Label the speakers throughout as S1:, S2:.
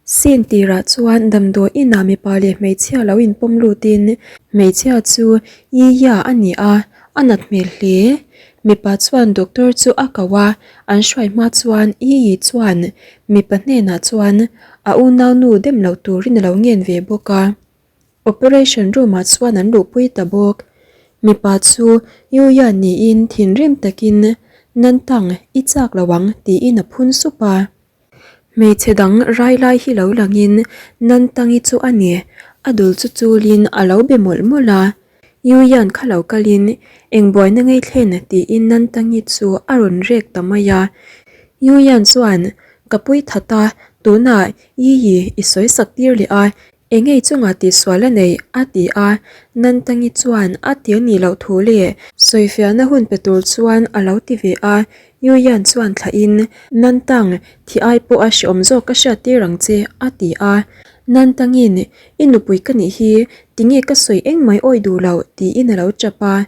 S1: Scene tirah chuan damdawi inah mipa leh hmeichhia lo inpawm lutin hmeichhia chu Yiya a ni a, a nat hmel hle. Mipa chuan doctor chu a ko a, an hruai hma chuan Yiyi chuan mipa hnenah chuan a unaunu dem loh turin a lo ngen ve bawk a. Operation room ah chuan an luhpui ta bawk. Mipa chu Yuya niin thinrim takin Nantang, i chak lo ang tiin a phun sup a. Hmeichhe dang rai lai hi lo langin Nantangi chu a ni, a dul chu chulin a lo be mawlh mawlh a. Yuyan kha lo kalin eng buaina ngei thlen tiin Nantangi chu a rawn rek ta mai a. Yuyan chuan, Ka pui that a, tunah Yiyi i sawi sak tir leh a, Engei chungah tihsual a nei? a ti a, Nantangi chuan a ti a nih loh thu leh sawifiahna hun pe tur chuan a lo ti ve a, Yuyan chuan thlahin, Nantang, thi ai pawh a hreawm zawk ka hriat tir ang che, a ti a. Nantangin, I nupui ka nih hi, tinge ka sawi engmai awi duh loh? tiin a lo tap a.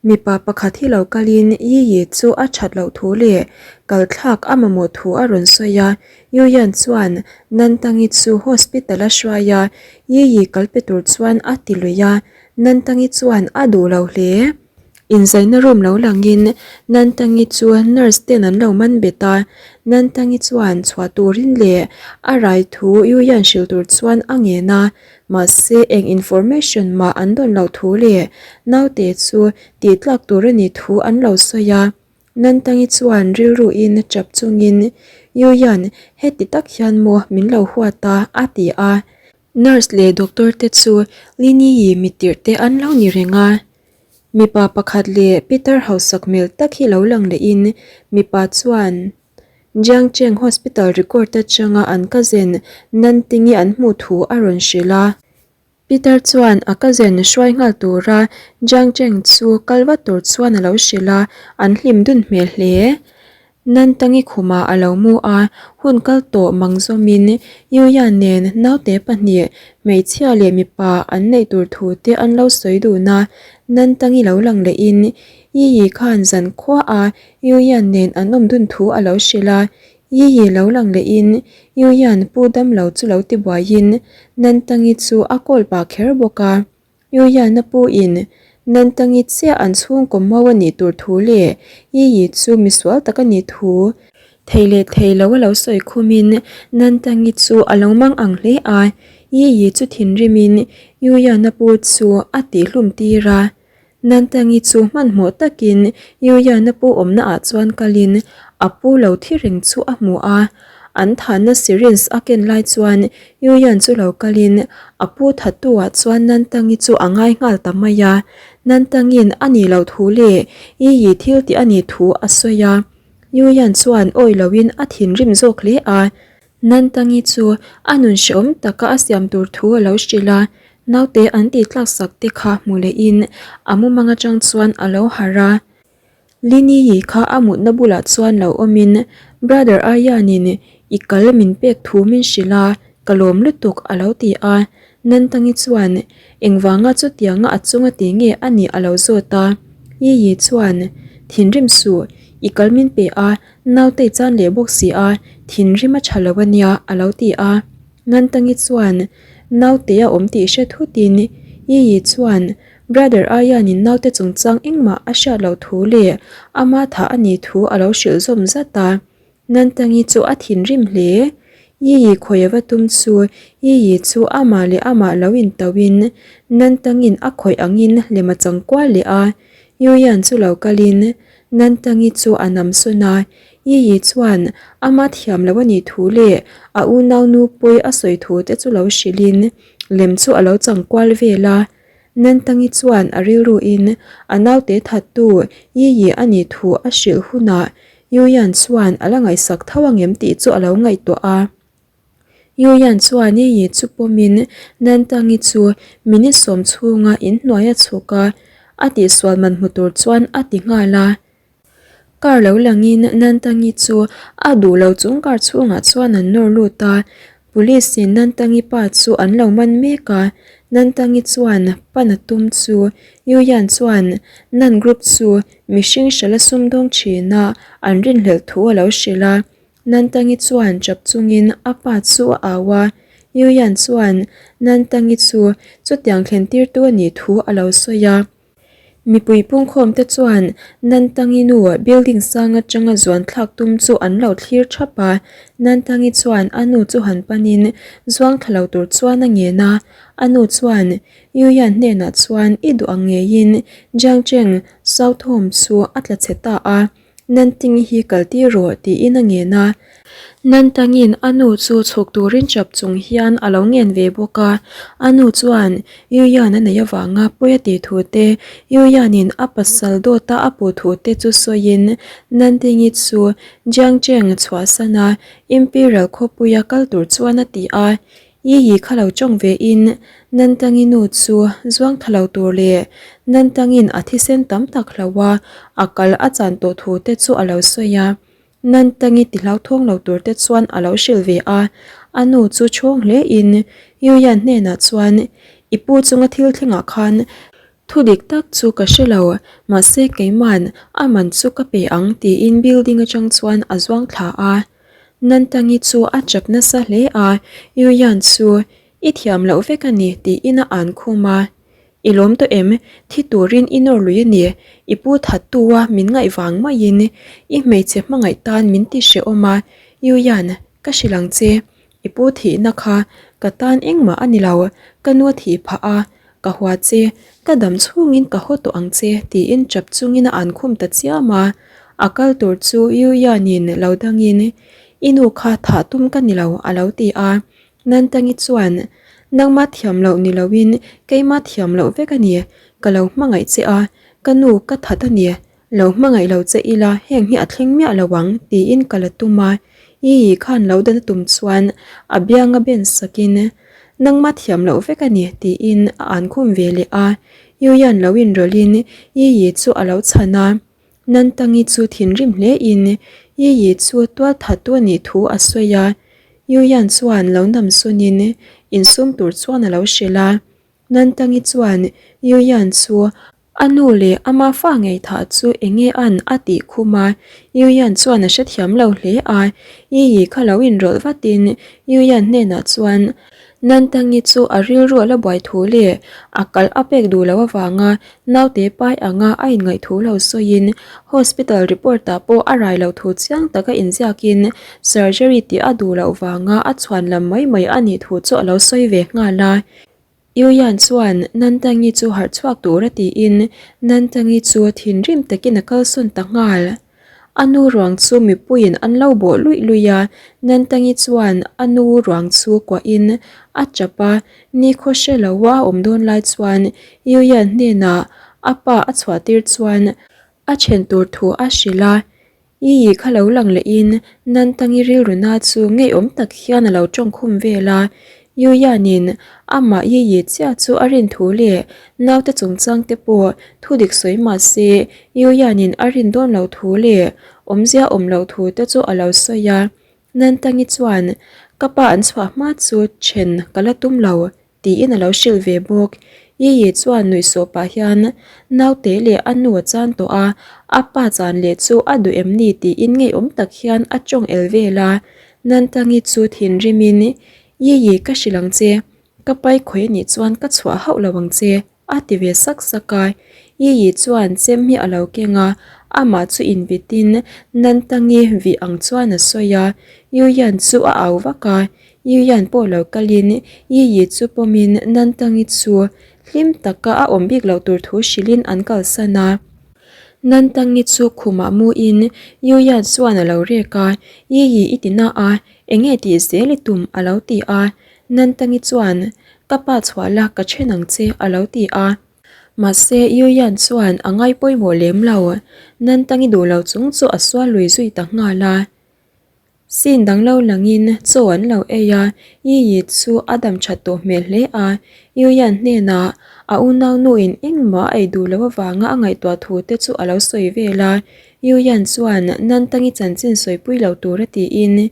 S1: Mipa pakhat hi lo kalin Yiyi chu a that loh thu leh kal thlak a mamawh thu a rawn sawi a, Yuyan chuan Nantangi chu hospital a hruai a, Yiyi kal pe tur chuan a ti lui a, Nantangi chuan a duh lo hle. Inzaina room lo langin Nantangi chu nurse ten an lo man bet a, Nantangi chuan chhuah turin leh a rai thu Yuyan hrilh tur chuan a ngen a, Mahse, eng information mah an dawn loh thu leh naute chu tih tlak tur a nih thu an lo sawi a. Nantangi chuan rilruin chap chungin, Yuyan, heti tak hian maw min lo huat a? a ti a. Nurse leh doctor te chu Lini-i mittirh te an lo ni reng a. Mipa pakhat leh pitar hausak hmel tak hi lo lang lehin mipa chuan, Jiangcheng Hospital record atanga an cousin Nantingi an hmuh thu a rawn hrilh a. Peter chuan a cousin hruai nghal tura Jiangcheng chu kal vat tur chuan a lo hrilh a, an hlim dun hmel hle. Nantangi khumah a lo mu a, hun kal tawh mang zawmin Yuya nen naute pahnih, hmeichhia leh mipa an neih tur thu te an lo sawi dun a, Nantangi lo lang lehin Yiyi khan zan khuaah Yuyan nen an awm dun thu a lo hrilh a, Yiyi lo lang lehin Yuyan pu damlo chu lo ti buaiin Nantangi chu a kawl pah kher bawk a. Yuyan a pu in Nantangi chiah an chhungkaw mau a nih tur thu leh Yiyi chu misual tak a nih thu thei leh thei lo a lo sawi khumin Nantangi chu a lo mang ang hle a, Yiyi chu thinrimin Yuyan a pu chu a tihhlum tir a. Nantangi chu hmanhmawh takin Yuyana pu awmna ah chuan kalin a pu lo thi reng chu a hmu a. An thahna syringe a ken lai chuan Yuyan chu lo kalin a pu thattu ah chuan Nantangi chu a ngai nghal ta mai a. Nantangi'n a nih loh thu leh Yiyi thil tih a nih thu a sawi a. Yuyan chuan awi loin a thinrim zawk hle a. Nantangi chu a nun hrehawm taka a siam tur thu a lo hrilh a, naute an tih tlak sak te kha hmu lehin a mumang atang chuan a lo harh a. Lini-i kha a mutna bulah chuan lo awmin Brother Ayan-in i kal min pek thu min hrilh a, ka lawm lutuk a lo ti a. Nantangi chuan engvanga chutianga a chunga ti nge a nih a lo zawt a. Yiyi chuan thinrim suh, i kal min pe a, Nautei chan leh bawk si a, thinrim a tha lo a nia, a lo ti a. Ngantangi chuan naute a awm tih hre thutin Yiyi chuan Brother Ayanin naute chungchang engmah a hriat loh thu leh ama thah a nih thu a lo hrilh zawm zat a. Ngantangi chu a thinrim hle. Yiyi khawi a va tum chu Yiyi chu amah leh amah lo intauhin Nantangin a khawih angin lem a chang kual leh a. Yuyan chu lo kalin Nantangi chu a nam sawn a, Yiyi chuan ama thiam lo a nih thu leh a unaunu pawi a sawi thu te chu lo hrilhin lem chu a lo chang kual vel a. Nantangi chuan a rilruin a naute thattu Yiyi a nih thu a hrilh hunah Yuyan chuan a la ngaihsak tho angem tih chu a lo ngaihtuah a. Yuyan chuan Yiyi chu pawmin Nantangi chu minute sawm chhunga inhnuai a chhuk a, a tihsual man hmu tur chuan a ti nghal a. Car lo langin Nantangi chu a duh lo chung car chhungah chuan an nawr lut a, Police in Nantangi pa chu an lo man mek a, Nantangi chuan pan a tum chu Yuyan chuan Nan Group chu mihring hrala sumdawng thina an rinhlelh thu a lo hrilh a. Nantangi chuan ṭap chungin a pa chu a au a, Yuyan chuan Nantangi chu chutiang thlen tirtu a nih thu a lo sawi a. Mipui pungkhawmte chuan Nantangi nu building sang atanga zuan thlak tum chu an lo thlir thap a, Nantangi chuan a nu chu han panin zuang thla lo tur chuan a ngen a, a nu chuan Yuyan hnenah chuan i duh ang ngeiin Jiang Cheng South Home chu a tla chhe ta a. Nantingi hi kal tir rawh tiin a ngen a. Nantangin a nu chu chhuk turin chap chung hian a lo ngen ve bawk a. A nu chuan Yuyan a neih avanga pawi a tih thu te, Yuyanin a pasal dawta a puh thu te chu sawiin Nantingi chu Jiangcheng chhuahsan a Imperial khawpuia kal tur chuan a ti a. Yi yi kha lo tawng ve in Nantangi nu chu zuang tha lo tur leh Nantangin a thisen tam tak hlo a, a kal a chan tawh thu te chu a lo sawi a. Nantangi ti hlauthawng lo tur te chuan a lo hrilh ve a, a nu chu chhawng hle in Yuyan hnenah chuan I pu chunga thil thlengah khan thu dik tak chu ka hre lo, mahse keiman a man chu ka pe ang tiin building atang chuan a zuang thla a. Nantangi chu a chap nasa hle a, Yuyan chu i thiam loh vek a ni tiin a an khum a. I lawm tawh em? Thi turin i nawr lui a ni. I pu thattu a min ngaih vang maiin i hmeichhe hmangaih tan min ti hrehawm a, Yuyan, ka hrilh ang che. I pu thihna kha ka tan engmah a ni lo, ka nu a thih phah a, ka hua che, ka dam chhungin ka haw tawh ang che tiin tap chungin a an khum ta chiam a, a kal tur chu Yu Yanin lo dangin I nu kha thah tum ka ni lo a lo ti a, Nantangi chuan Nangmah thiam loh ni loin keimah thiam loh vek a ni, ka lo hmangaih che a, ka nu ka that a ni, Lo hmangaih lo che ila heng hi a thleng miah lo ang tiin ka la tum a, Ii khan lo dan a tum chuan a bianga ben sakin nangma thiam loh vek a ni tiin a an khum ve leh a, Yuyan lo inrawlhin Ii chu a lo chhan a, Nantangi chu thinrim hle in Ii chu tual thattu a nih thu a sawi a, Yuyan chuan lo namsunin insum tur chuan a lo hrilh a, Nantangi chuan Yuyan chu A nu leh ama fa ngei thah chu enge an a tih khum a, Yuyan chuan a hrethiam lo hle a, Yiyi kha lo inrawlh vatin Yuyan hnenah chuan Nantangi chu a rilru a la buai thu leh a kal a pek duh loh avanga naute pai anga a inngaih thu lo sawiin hospital report ah pawh a rai loh thu chiang taka inziakin surgery tih a duh loh vanga a chhuan lam mai mai a nih thu chu a lo sawi ve nghal a. Yuyan chuan Nantangi chu harh chhuak tur a tiin Nantangi chu thinrim takin a kalsawn ta nghal. A nu ruang chu mipuiin an lo bawh luih luih a, Nantangi chuan a nu ruang chu kuahin a tap a, nikhaw hre lo a awm dawn lai chuan Yuyan hnenah a pa a chhuah tir chuan a then tur thu a hrilh a. Ii kha lo lang lehin Nantangi rilruna chu ngeiawm tak hian a lo tawngkhum vel a, Yuyanin amah Yiyi chiah chu a rin thu leh naute chungchang te pawh thu dik sawi mah se Yuyanin a rin dawn lo thu leh awmzia awm loh thu te chu a lo sawi a, Nantangi chuan ka pa an chhuah hma chu then ka la tum lo Tiin a lo hrilh ve bawk. Yiyi chuan nuihsawh pah hian naute leh a nu a chan tawh a, a pa chan leh chu a duh em ni tiin ngeiawm tak hian a tawng el vel a. Nantangi chu thinrimin, Yiyi ka hrilh ang che, ka pai khawi anih chuan ka chhuah hauh lo ang che, a ti ve sak sak a. Yiyi chuan chem hi a lo keng a, amah chu invitin Nantangi vih ang chuan a sawi a. Yuyan chu a au vak a, Yuyan pawh lo kalin Yiyi chu pawmin Nantangi chu hlim taka a awm bik loh tur thu hrilhin an kalsan a. Nantangi chu khumah muin Yuyan chuan a lo rek a, Yiyi i ti na a, enge tih zel i tum a lo ti a. Nantangi chuan, Ka pa chhuah la ka then ang che a lo ti a. Mahse Yuyan chuan a ngai pawimawh lem lo. Nantangi duh lo chung chu a sual lui zui ta nghal a. Scene dang lo langin chaw an lo ei a, Yiyi chu a dam that tawh hmel hle a, Yuyan hnenah a unau nuin engmah a ei duh loh avanga a ngaihtuah thu te chu a lo sawi vel a, Yuyan chuan Nantangi chanchin sawipui lo tura tiin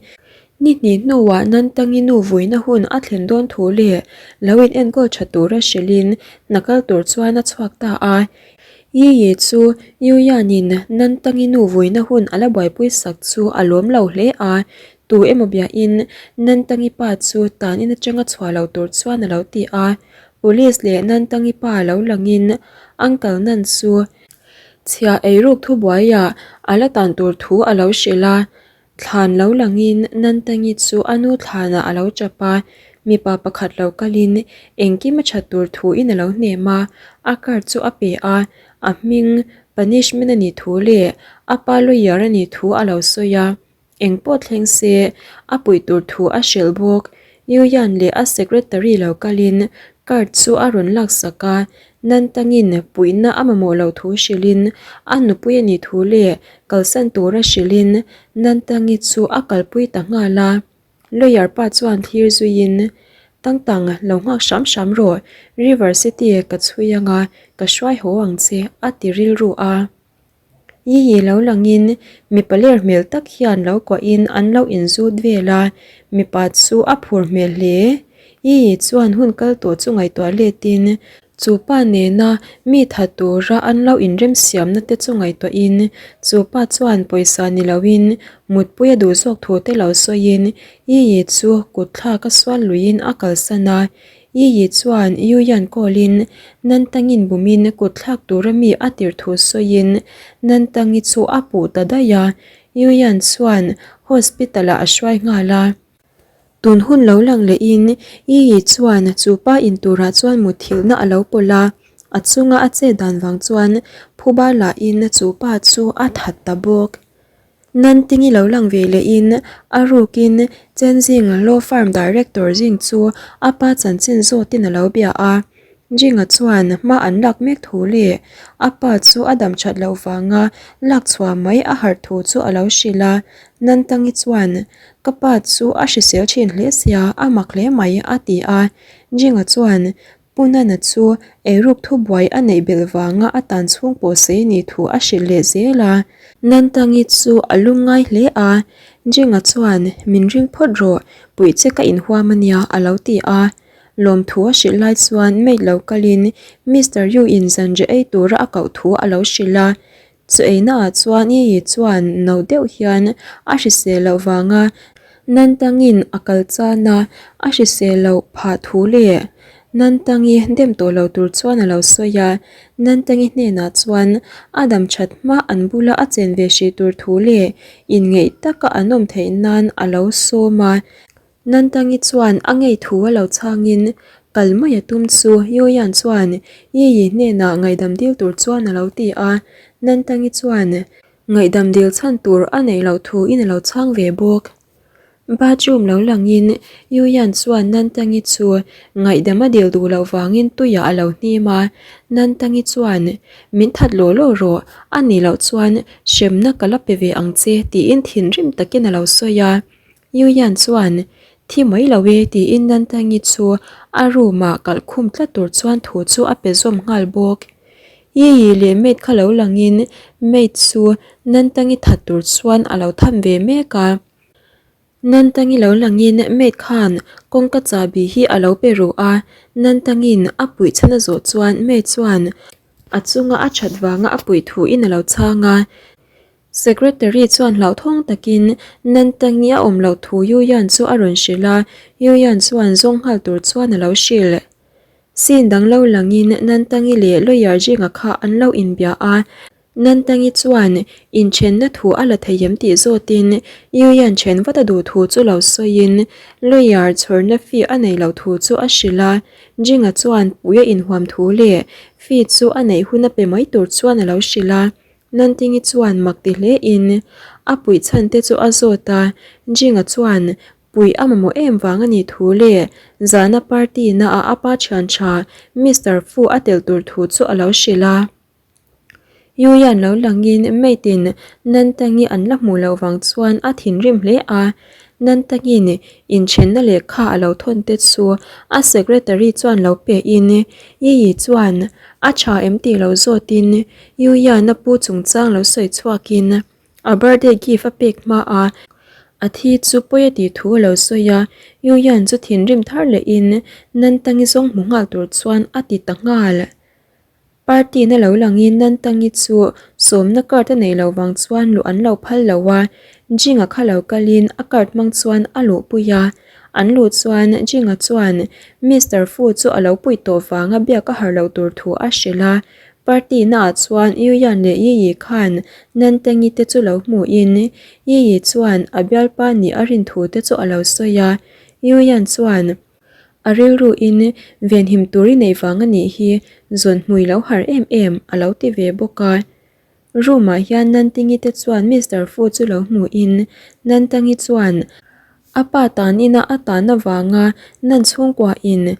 S1: ni hnih hnuah Nantangi nu vuina hun a thlen dawn thu leh lo in enkawl tha tura hrilhin hna kal tur chuan a chhuak ta a. Yi Yi chu Yu Yan-in Nantangi nu vuina hun a la buaipui sak chu a lawm lo hle a, tu emaw biain Nantangi pa chu tan in atanga chhuah lo tur chuan a lo ti a. Police leh Nantangi pa lo langin Uncle Nan chu chhia eiruk thubuaiah a la tan tur thu a lo hrilh a. Thlan lo langin Nantangi chu a nu thlanah a lo chap a, mipa pakhat lo kalin engkim a that tur thuin a lo hnem a, a card chu a pe a, a hming punishment a nih thu leh a pa lawyer a nih thu a lo sawi a, engpawh thleng se a puih tur thu a hrilh bawk. Yuyan leh a secretary lo kalin card chu a rawn laksak a, Nantangin puihna a mamawh loh thu hrilhin a nupui a nih thu leh kalsan tura hrilhin Nantangi chu a kalpui ta nghal a. Lawyer pa chuan thlir zuiin, Tangtang, lo nghak hram hram rawh, River City ka chhui anga ka hruai haw ang che, a ti rilru a. Yiyi lo langin mipa ler hmel tak hian lo kuahin an lo inzut vel a, mipa chu a phur hmel hle. Yiyi chuan hun kal tawh chu ngaihtuah letin chu pa nena mi tha tura an lo inremsiamna te chu ngaihtuahin chu pa chuan pawisa ni loin mutpui a duh zawk thu te lo sawiin Yiyi chu kutthlak a sual luiin a kalsan a. Yiyi chuan Yuyan call-in Nantangin bumin kut thlak tura mi a tirh thu sawiin Nantangi chu a puh ta daih a, Yuyan chuan hospital-ah a hruai nghal a. Tun hun lo lang lehin Yiyi chuan chu pa in turah chuan mutthilhna a lo pawlh a, a chunga a chet dan vang chuan phuba lahin chu pa chu a that ta bawk. Nantingi lo lang ve lehin a rukin Chenzing Law Firm Director Jing chu a pa chanchin zawtin a lo bia a. Jinga chuan hma an lak mek thu leh a pa chu a dam that loh vanga lak chhuah mai a harh thu chu a lo hrilh a. Nantangi chuan, Ka pa chu a hrisel thin hle sia, a mak hle mai, a ti a. Jinga chuan, Pu Nana chu eiruk thubuai a neih belh vanga a tan chhung pawh sei ni thu a hrilh leh zel a. Nantangi chu a lungngai hle a, Jinga chuan min ring phawt rawh, puih che ka inhuam a nia a lo ti a. Lawmthu a hrilh lai chuan maid lo kalin Mister Yu in zanriah ei tura a koh thu a lo hrilh a. Chu einaah chuan Yiyi chuan no deuh hian a hrisel loh vanga Nantangin a kal chan a, a hrisel loh phah thu leh Nantangi dem tawh lo tur chuan a lo sawi a. Nantangi hnenah chuan a dam that hma an bula a chen ve hrih tur thu leh inngeih taka an awm theih nan a lo sawm a. Nantangi chuan a ngei thu a lo chhangin kal mai a tum chu Yuyan chuan Yiyi hnenah ngaihdam dil tur chuan a lo ti a, Nantangi chuan ngaihdam dil chhan tur a neih loh thu in a lo chhang ve bawk. Bathroom lo langin Yuyan chuan Nantangi chu ngaihdam a dil duh loh vangin tuiah a lo hnim a, Nantangi chuan min that law law rawh, a nih loh chuan hremna ka la pe ve ang che tiin thinrim takin a lo sawi a. Yuyan chuan, Thi mai lo e tiin Nantangi chu a room ah kalh khum tlat tur chuan thu chu a pe zawm nghal bawk. Yiyi leh maid kha lo langin maid chu Nantangi that tur chuan a lo tham ve mek a. Nantangi lo langin maid khan kawngka chahbi hi a lo pe ruh a, Nantangin a puih chhan a zawh chuan maid chuan a chunga a that vanga a puih thuin a lo chhang a. Secretary chuan hlauhthawng takin Nantangi a awm loh thu Yuyan chu a rawn hrilh a, Yuyan chuan zawng nghal tur chuan a lo hrilh. Scene dang lo langin Nantangi leh lawyer Jinga kha an lo inbia a, Nantangi chuan inthenna thu a la thei em tih zawtin Yuyan then vat a duh thu chu lo sawiin lawyer chhawrna fee a nei loh thu chu a hrilh a, Jinga chuan pui a inhuam thu leh fee chu a neih hun a pe mai tur chuan a lo hrilh a. Nantingi chuan mak ti hle in a puih chhan te chu a zawt a, Jinga chuan puih a mamawh em vang a nih thu leh zana party na ah a pa thian tha Mister Fu a tel tur thu chu a lo hrilh a. Yuyan lo langin maid in Nantangi an la hmuh loh vang chuan a thinrim hle a, Nantangin inthenna lehkha a lo thawn te chu a secretary chuan lo pe in Yiyi chuan a tha em tih lo zawt in Yuyan a pu chungchang lo sawi chhuak in a birthday gift a pek hma a a thi chu pawi a tih thu a lo sawi a, Yuyan chu thinrim thar leh in Nantangi zawng hmu nghal tur chuan a ti ta nghal. Party na lo langin Nantangi chu sawmna card a neih loh vang chuan luh an lo phal lo a, Jinga kha lo kalin a card hmang chuan a luhpui a. An luh chuan Jinga chuan Mister Fu chu a lo puih tawh vanga biak a har loh tur thu a hrilh a. Party naah chuan Yuyan leh Yiyi khan Nantangi te chu lo hmuhin Yiyi chuan a bialpa nih a rin thu te chu a lo sawi a. Yuyan chuan. A rilru in venhim tur i neih vang a nih hi zawn hmui lo har em em a lo ti ve bawk a. Room ah hian Nantingi te chuan Mister Fu chu lo hmu in Nantangi chuan a pa tan ina a tan avanga Nan chhungkua in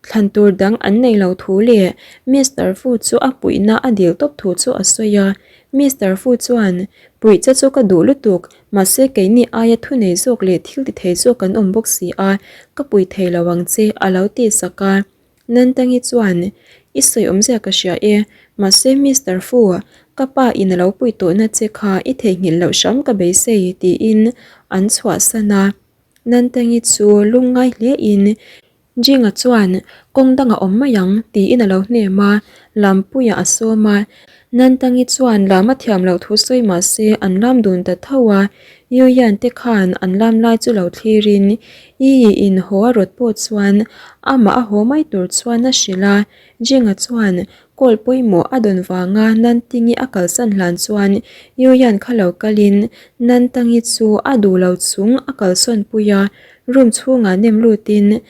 S1: thlan tur dang an neih loh thu leh Mister Fu chu a puihna a dil tawp thu chu a sawi a. Mister Fu chuan puih che chu ka duh lutuk Mahse keini aia thunei zawk leh thil ti thei zawk kan awm bawk si a, ka pui thei lo ang che a lo ti sak a. Nantangi chuan, I sawi awmzia ka hria e, mahse Mister Fu, ka pa in a lo pui tawhna che kha i theihnghilh loh hram ka beisei tiin an chhuahsan a. Nantangi chu lungngai hle in Jinga chuan, Kawng dangah awm mai ang, tiin a lo hnem a, Lampuiah a sawm a. Nantangi chuan lam a thiam loh thu sawi mah se an lam dun ta tho a, Yuyan te khan an lam lai chu lo thlirin Yiyi in haw a rawt pawh chuan amah a haw mai tur chuan a hrilh a. Jinga chuan call pawimawh a dawn vanga Nantingi a kalsan hlan chuan Yuyan kha lo kalin Nantangi chu a duh lo chung a kalsawn pui a, Room chhungah nem lutin,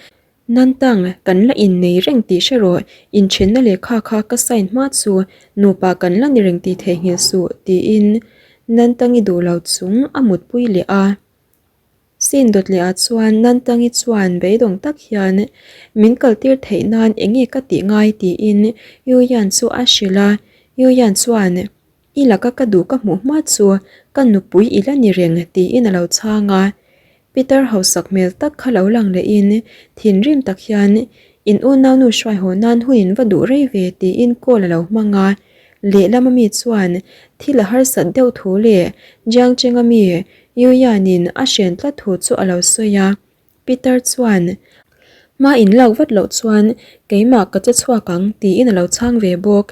S1: Nantang, kan la innei reng tih hre rawh, inthenna lehkha kha ka sign hma chu nupa kan la ni reng tih theihnghilh suh, tiin Nantangi duh lo chung a mutpui leh a. Scene dawt leh ah chuan Nantangi chuan beidawng tak hian min kaltir theih nan enge ka tih ngai tiin Yuyan chu a hrilh a, Yuyan chuan I laka ka duh ka hmuh hma chu ka nupui i la ni reng tiin a lo chhang a. Peter hausak hmel tak kha lo lang lehin thinrim tak hian in unaunu hruai haw nan hun in va duh rei ve tiin call a lo hmang a. Lehlam ami chuan thil a harsat deuh thu leh Jiangcheng ami Yuyan-in a hren tlat thu chu a lo sawi a. Peter chuan, Hma in lak vat loh chuan keimah ka che chhuak ang tiin a lo chhang ve bawk.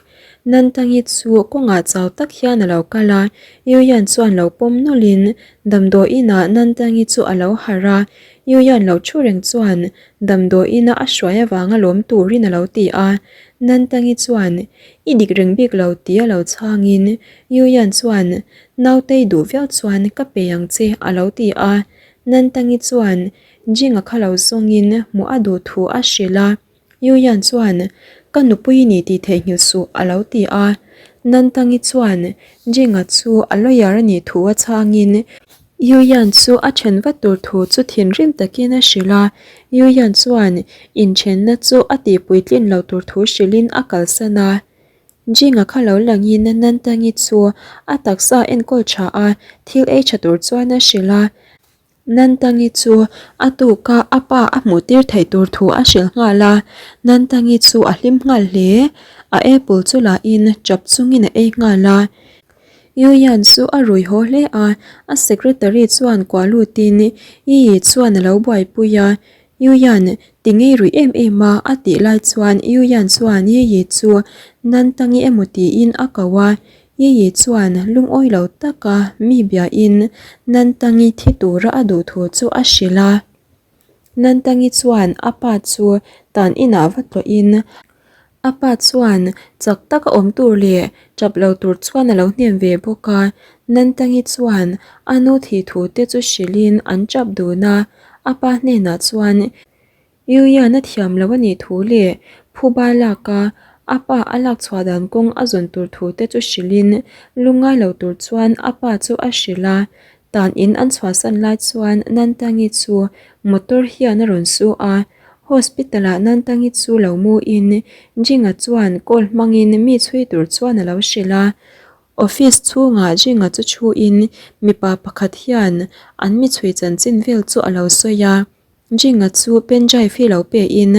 S1: Nantangi chu kawngah chau tak hian a lo kal a, Yuyan chuan lo pawm nawlhin damdawiinah Nantangi chu a lo harh a, Yuyan lo thu reng chuan damdawiina a hruai avanga lawm turin a lo ti a. Nantangi chuan, I dik reng bik lo tia lo chhangin Yuyan chuan, Nautei duh viau chuan ka pe ang che a lo ti a. Nantangi chuan Jinga kha lo zawngin hmuh a duh thu a hrilh a, Yuyan chuan Ka nupui i ni tih theihnghilh suh a lo ti a. Nantangi chuan Jinga chu a lawyer a nih thu a chhangin Yuyan chu a then vat tur thu chu thinrim takin a hrilh a, Yuyan chuan inthenna chu a tihpuitlin lo tur thu hrilhin a kalsan a. Jinga kha lo langin Nantangi chu a taksa enkawl tha a, thil ei tha tur chuan a hrilh a. Nantangi chu a tuka a pa a hmuh tir theih tur thu a hrilh nghal a, Nantangi chu a hlim nghal hle. A apple chu lahin chap chungin a ei nghal a. Yuyan chu a rui haw hle a, a secretary chuan kuah lutin Yiyi chuan a lo buaipui a, Yuyan, ti ngei rui em em a, a tih lai chuan Yuyan chuan Yiyi chu Nantangi emaw tiin a ko a, Yiyi chuan lungawi lo taka mi biain Nantangi thi tura a duh thu chu a hrilh a. Nantangi chuan a pa chu tan inah va tlawhin A pa chuan chak taka awm tur leh tap lo tur chuan a lo hnem ve bawk a, Nantangi chuan a nu thih thu te chu hrilhin an tap dun a, a pa hnenah chuan Yuyan a thiam lo a nih thu leh phuba lak a a pa a lak chhuah dan kawng a zawn tur thu te chu hrilhin lungngai lo tur chuan a pa chu a hrilh a, tan in an chhuahsan lai chuan Nantangi chu motor hian a rawn su a. Hospital ah Nantangi chu lo mu in Jinga chuan call hmangin mi chhui tur chuan a lo hrilh a. Office chhungah Jinga chu thu in mipa pakhat hian an mi chhui chanchin vel chu a lo sawi a. Jinga chu pen drive hi lo pe in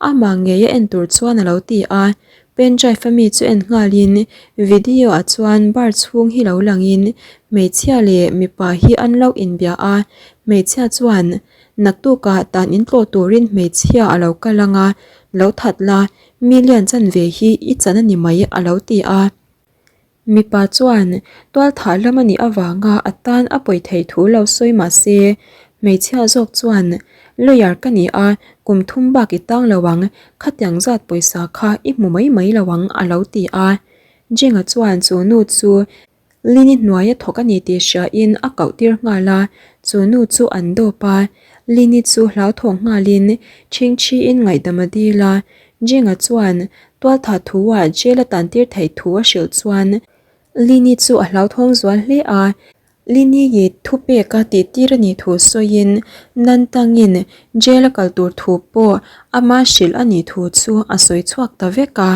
S1: amah ngei a en tur chuan a lo ti a. Pen drive a mi chu en nghal in video ah chuan bar chhung hi lo lang in hmeichhia leh mipa hi an lo inbia a. Hmeichhia chuan Naktukah tan in tlawh turin hmeichhia a lo kal ang a, Lo that la, million chanve hi i chan a ni mai a lo ti a. Mipa chuan tualthah lam a nih avanga a tan a pawi theih thu lo sawi mah se, hmeichhia zawk chuan lawyer ka ni a, kum thum bak i tang lo ang, khatiang zat pawisa kha i hmu mai mai lo ang a lo ti a. Jenga chuan chu nu chu Lini hnuaia thawk a ni tih hriain a koh tir nghal a, chu nu chu an dawp a, Lini chu hlauthawng nghalin chhingchhiin ngaihdam a dil a, Jenga chuan tualtha thu-ah jail a tan tir theih thu a hrilh chuan Lini chu a hlauthawng zual hle a, Lini i thupek a tih tir a nih thu sawiin Nantangin jail a kal tur thu pawh ama hrilh a nih thu chu a sawi chhuak ta vek a.